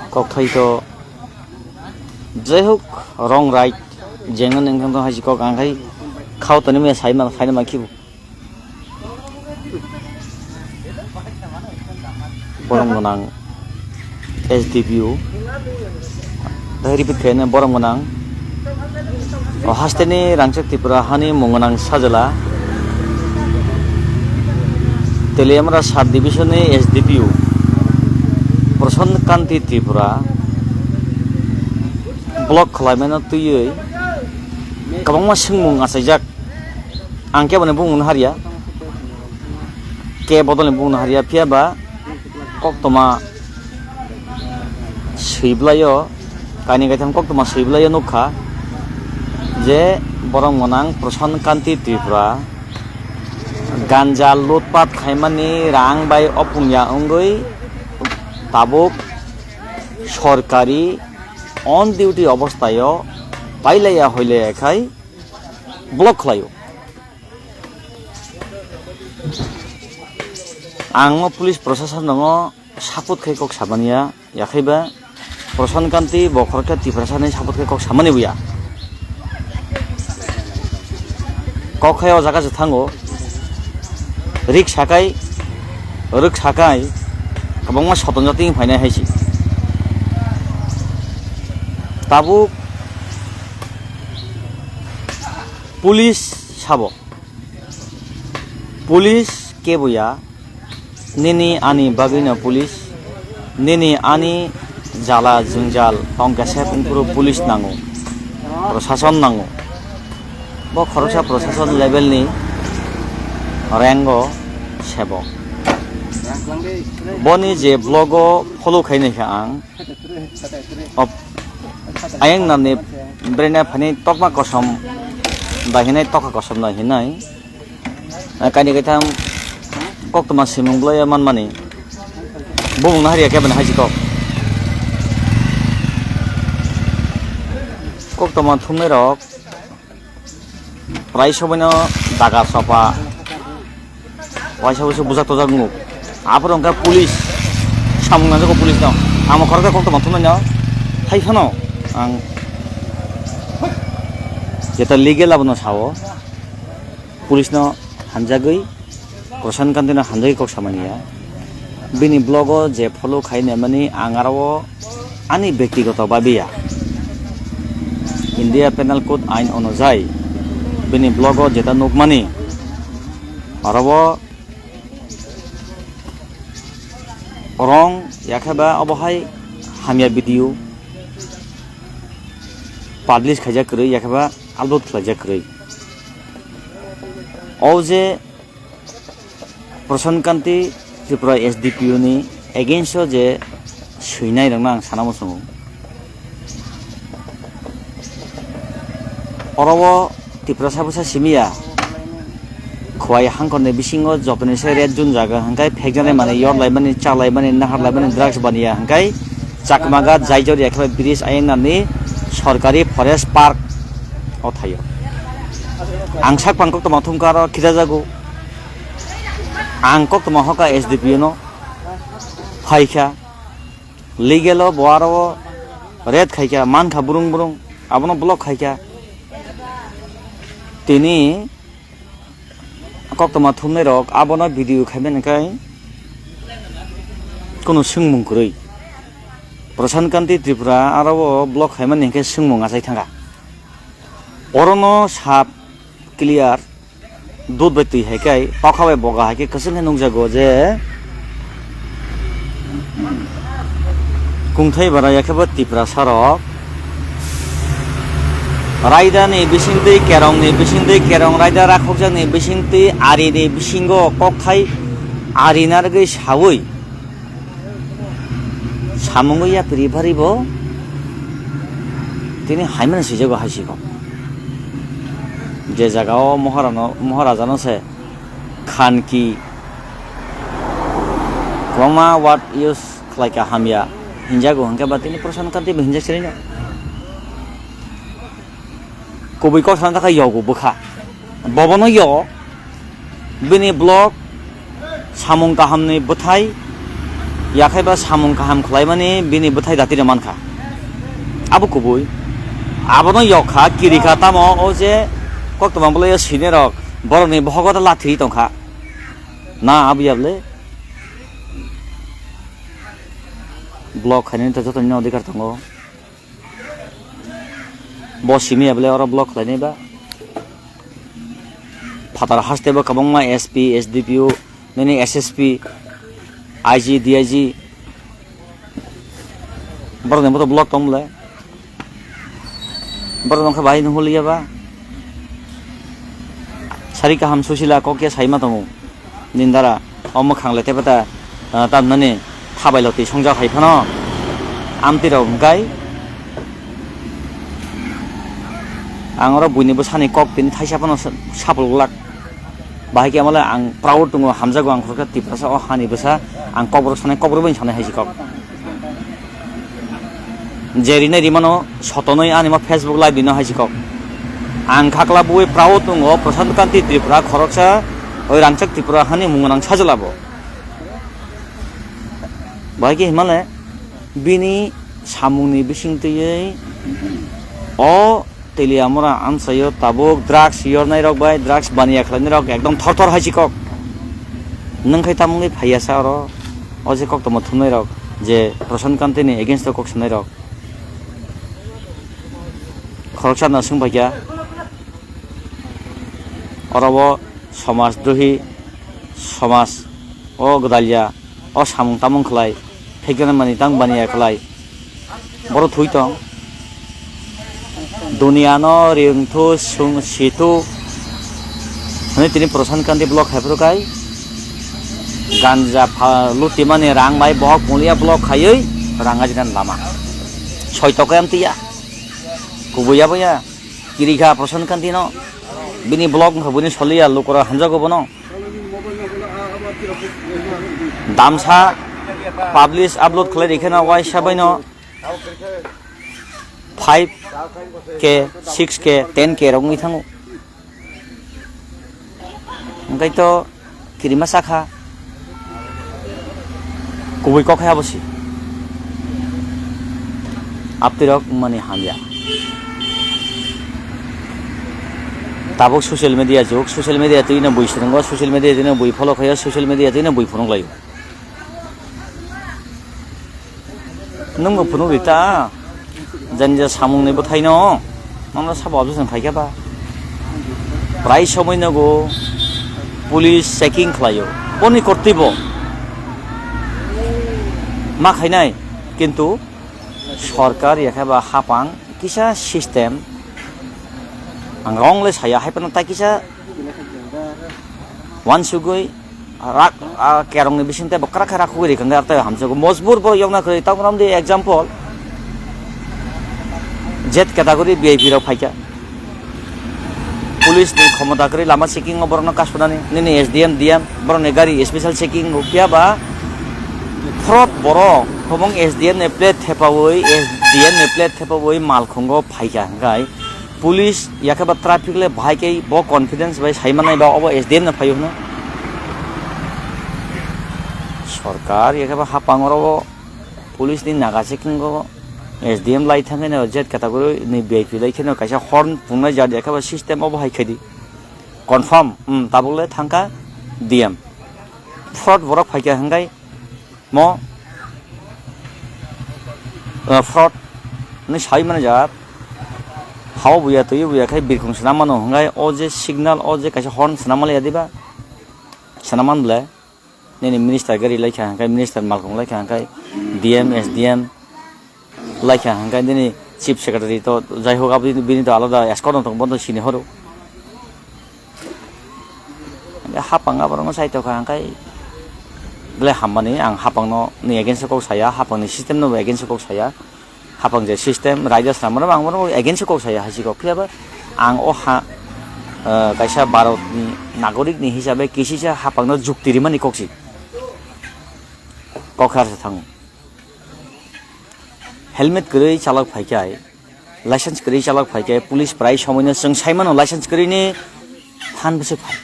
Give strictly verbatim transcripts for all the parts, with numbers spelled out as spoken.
Kokthai to, jai hok, wrong right, jengno nengthang to hai si kok ang khai khao tani me sai ma, sai ma khibu. Borok gwnang S D P O. Tei repeat khaina borok gwnang. O hasteni Rangchak Tripura hani mung gwnang sajla. Teliamura sub division ni S D P O Prashant Kanti Tripura block khwlaimano twiwi kwbangma swngmung achaijak. Ang kebo ni bumung no hariya. Ke bodol ni bumung no hariya, phiya ba koktoma swi bwlaio, kainwi kaitham koktoma swi bwlaio nukha je borok gwnang Prashant Kanti Tripura ganja lutpat khaimani rang bai opungya wngwi tabuk sorkari on duty obosthaio pailaiya hoilaiya khai block khlaio. Ang o police proshasonno support khai kok samani ya, yakhai ba Prashant Kanti bo khoroksa Tiprasa hinwi support khai kok samani bo ya. Kok khai o jaga se thango, rik sakai, rwk sakai, kwbangma soton jotoni phainai hai se. Tabuk police sabo. Police kebo ya, nini ani bagwino police, nini ani jala jwngjal tongkha se wngphuru police nango, prosason nango. Bo khoroksa prosason level ni rank o sebok. Boni je block o follow khainai kha ang, Op-, ayang nani brena phani tokma kosom da hinai, tokha kosom da hinai. Ah, kaini kaitham koktoma simung bwlai manmani. Bumung no hariya kebeng hai si kok. Koktoma thumnai rok. Prai sobaino daga sopa. Waisa waisa bujak tojak nuk. Aphuru wngkha police. Samung nangjago police no. Amo khoroksa koktoma thumnaino. Hai phano ang jeta legal abono sao. Police no hamjagwi. Prashant Kanti no hamjagwi kok samani ya. Bini blogo je follow khai naimani ang aro ani bektigoto babiya. India Penal Code ain onujai bini blogo jeta nukmani orobo wrong yakheba obo hai hamya video publish khaijak kwrwi yakheba upload khlaijak kwrwi. O je Prashant Kanti Tripura S D P O ni against o je swinai rokno ang sana muchungo. Oro o Tiprasa bwsa simiya khwai hangkor ni bisingo joto ni se red zone jaga hwnkhe phekjaknai manwi yor laimani, cha laimani, nahar laimani, drugs baniya hwnkhe Chakmaga Jaijor yakhe bridge ayang nani sorkari forest park o thaio. Ang sak pang koktoma thumkha aro khijajago. Ang koktoma hoka S D P O no phaikha, legal o bo aro o red khaikha, mankha burung burung, abono block khaikha. Tini koktoma thumnai rok abono video khaimani khe kunu swngmung kwrwi. Prashant Kanti Tripura aro o block khaimani hwnkhe swngmung achai thangkha. Orono sap clear. Dud bai twi hai khe, tokha bai boga hai khe kwchwng khe nukjago je, kungthai bara yakhe bo Tiprasa rok raida ni bisingtwi, kerong ni bisingtwi, kerong raida rakhokjak ni bisingtwi, ari ni bisingo kokthai ari narwgwi saui. Samung yapri bari bo tini haimani swijak bo hai siko. Je jaga o Maharano, Maharajano se khanki kwbangma word use khlai ka hamya hinjago hwnkhe ba tini Prashant Kanti bo hinjak sirino. Kubui kok sana khe yogo bwkha. Bobono yo bini block samung kahamni bwthai Yakhai ba samung kaham khlaimani bini bwthai dati rw mankha. Abo kubui. Abono yokha, kirikha tamo o je koktwma bwlaiyo sinirok borokni bohogo ta lathiri tongkha. Na abo yable block khainani ta jotoni odhikar tongo. Bo simi ya bole oro block khlainai ba. Phatar haste bo kwbangma S P, S D P O, nini S S P, I G, D I G. Borok ni bo to block tong bole. Borok nokha bahai no holiya ba. Sari kaham susila kok ya saima tongo. Nindara, o mwkhang le tebata, ah, tamnani thabai lotwi songjak hai phano amtwi rok hwnkhe ang oro buini bwsani kok tini thaisa phano sa-, sapulglak. Bahai khe amole ang proud tongo, hamjago ang khoroksa Tiprasa o hani bwsa, ang kokborok sanai kokborok bai sanai hai si kok. Je rinai rimano sotonoi ani ma Facebook live rino hai si kok. Ang khakla bui proud tongo Prashant Kanti Tripura khoroksa oi rangchak Tripura hani mung nang sajla bo. Bahai khe himale bini samungni bising twiwi o Teliamura amchaio tabuk drugs yornairok bai drugs baniya khlainairok ekdom thor thor hai si kok. Nwng khai tamungwi phaiya sa oro, o je koktwma thumnairok, je Prashant Kanti ni against o kok sanairok. Khoroksa no swng paikha, oro o somaj drohi, somaj o gwdalya, o samung tamung khlai, phekjana mani tang baniya khlai, borok thwi tong. Duniya no ringthu sung situ hwnwi tini Prashant Kanti block hai phuru kai ganja pha-, lutimani rang bai bohok mulia block khaiwi rang ajinani lama. Soi tokai amtwi ya. Kubui ya bo ya. Kirikha Prashant Kanti no. Bini block wngkha buini soliya lukora hamjago bono. Damsa publish upload khlai rikhe no waisa bai no five K, six K, ten K rok wngwi thango. Hwnkhe to kirima sakha. Kubui kok hai abo si. Aptirok mani hamya. Tabuk social media jug, social media twi no bui swngo, social media twi no bui follow khayo, social media twi no bui phunuk laio. Nwng bo phunuk ri ta, jani ja samung ni bwthai no, nono sabo objection khai khe ba. Prai somoi nogo police checking khlaio, boni kortwi bo ma khainai, kintu sorkar yakhe ba hapang kisa system ang wrong le saya, hai phano tai kisa wansugwi rak, ah, kerongni bisingtwi bo kwrak khe rakhugwi rikha, hwnkhe artei hamjago mojbur borok yokna kwrwi. Tamo romdi example, Z category V I P rok phaikha, police ni khomota kwrwi lama checking o borokno kasunani, nini S D M, D M, borokni gari special checking rw phiya ba fraud borok, tobong S D M ni plate thepaui, S D M ni plate thepaui malkhungo phaikha, hwnkhe police yakhe ba traffic le bahai khe bo confidence bai sai manai ba obo S D M no phaio hwno. Sorkar yakhe ba hapang oro o police ni naga checking o S D M lai thangwi no Z category ni V I P lai kheno kaisa horn pungnai jat yakhe ba system obo hai khaidi confirm, um, tabuk le thangkha D M. Fraud borok phaikha hwnkhe mo, uh, fraud ni sai mani jat. Hao buya twi buya khai birkhung swnam mano hwnkhe o je signal o je kaisa horn swnam mali ya diba? Swnam man ble nini minister gari lai kha hwnkhe minister malkhung lai kha hwnkhe D M, S D M lai kha hwnkhe nini chief secretary to jai hok abo bini to alada escort no tong bono sini horo. Hapang aborokno saitokha hwnkhe belai hammani, ang hapangno ni against o kok saya, hapangni system no against o kok saya, hapang je system raida swnamano ang bono against o kok saya, hai si kok phiya ba ang o ha, eh, kaisa Bharat ni nagorik ni hisabe kisisa hapangno jukti rimani kok si kok har sa thango. Helmet kwrwi chalok phai khe, license kwrwi chalok phai khe, police prai somoino chwng sai mano license kwrwini phan bwswk phai.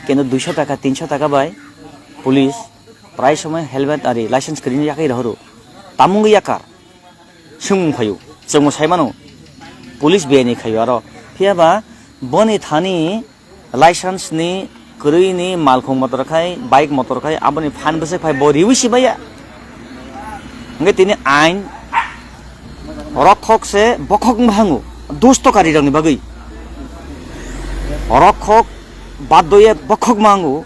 Keno duiso taka, tinso taka bai police Prai somoi helmet ari license kwrwini yakhai rohoro. Tamungwi yakar. Swngmung phaio. Chwngbo sai mano. Police biyani khaio aro. Phiyaba boni thani license ni kwrwini malkhung motor khai, bike motor khai, aboni phan bwswk phai bo riwi sibaya. Hwnkhe tini ain rokhok se bokhok wngma hango. Dusto kari rokni bagwi. Rokhok baddoye bokhok mango.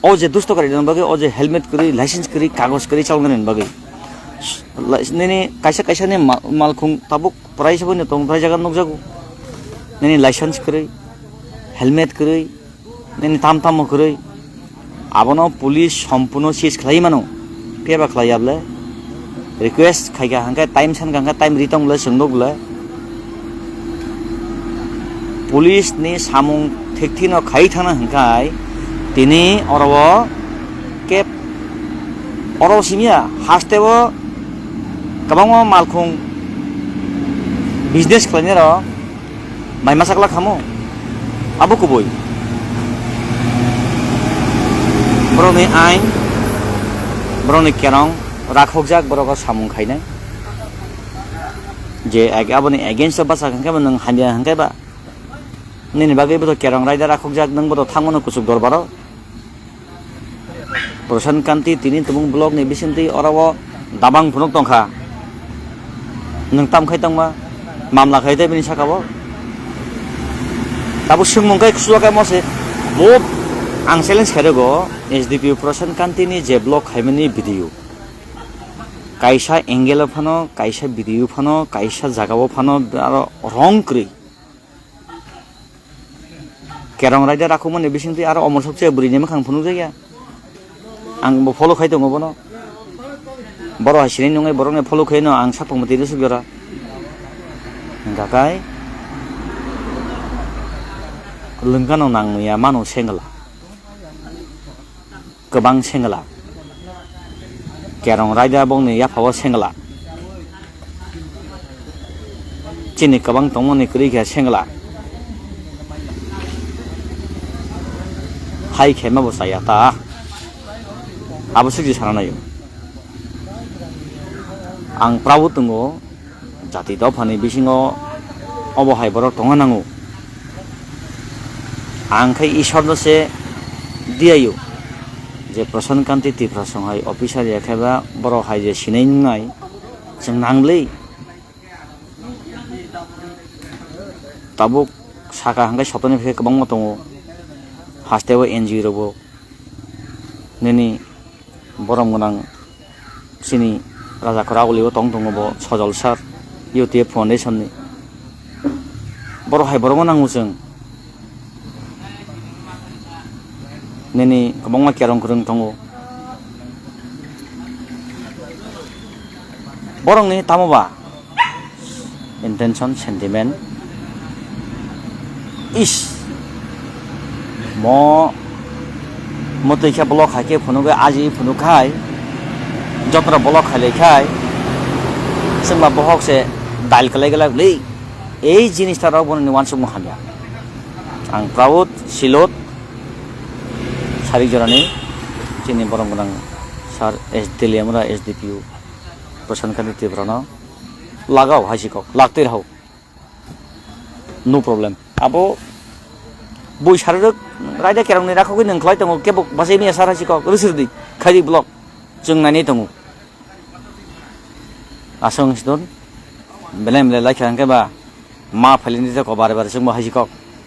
O je dusto kari rokni bagwi, o je helmet kwrwi, license kwrwi, kagoj kwrwi chalnani bagwi. Nini kaisa kaisa ni ma-, malkhung tabuk prai se bono tong prai jaga nukjago. Nini license kwrwi, helmet kwrwi, nini tam tamo kwrwi. Abono police sompurno seize khlai mano. Phiya ba khlai ya ble? Request khai kha hwnkhe time san kha hwnkhe time ri tong ble chwng nuk ble. Police ni samung thik thino khai thana hwnkhe tini oro o kep oro simiya haste o kwbangma malkhung business khlainai rok mai masa kwlak khamu abo kubui borokni ain borokni kerong rakhokjak borok o samung khainai je ag- aboni against o bachak hwnkhe bo nwng hamya hwnkhe ba nini bagwi bo to kerong raida rakhokjak nwng bo to thangmano kuchuk dorbaro. Prasant Kanti tini tumung block ni bisingtwi oro o dabang phunuk tongkha. Nwng tam khai tongma mamla khai tei bini saka o. Tabuk swngmung khai khusula khai mo se bo ang challenge khai rwgo S D P O Prasant Kanti ni je block khaimani video. Kaisa angle o phano, kaisa video phano, kaisa jaga o phano aro wrong kwrwi. Kerong raida rakhumani bisingtwi aro omor sokse bwrwini mwkhang phunukjakya. Ang bo follow khai tongo bono. Boro hai sinai nungwi borokni follow khaino ang sakpang mwtwi rwsuk jora. Hwnkha kai lwngkano nangya mano sengla. Kwbang sengla. Kerong raida bongni yaphao sengla. Chini kwbang tongmani kwrwi khe sengla. Hai khe ma bo chaya ta. Abo swkje sana naio. Ang prabo tongo. Jati dophani bisingo obo hai borok tongna nango. Ang khe Ishorno se diyaio je Prasant Kanti Tiprasong hai officer ya khe ba borok hai je sinai wngnai chwng nangli. Tabuk saka hwnkhe sotoni khe kwbangma tongo haste o N G O rokbo nini borom gwnang. Chini raja khoraguli o tong tongo bo Sojol sir, U T F Foundation ni. Borok hai borokno nango chwng. Nini kwbangma kerong kwrwng tongo. Borokni tamo ba? Intention, sentiment. Is. Mo, mo twi khe block hai khe phunuk khe, aji phunuk khai. Jotono block khai lai khai. Chwngba bohok se dial kwlai kwlai li. Ei jinis ta rok bono ni wansukmung hamya. Ang proud, silot, sarik jorani chini borom gwnang sir S D Liamura S D P O Prasant Kanti Tripura no lagao hai si kok, laktwi rao. No problem. Abo bui sarirok raida kerongni rakhogwi nwng khlai tongo, kebo bachai manya sar hai si kok, rwsirdi, khaidi block, chwng nainai tongo. Aswk wng si don, belai belai laikha hwnkhe ba ma phailini tei kok bare bare chwngbo hai si kok.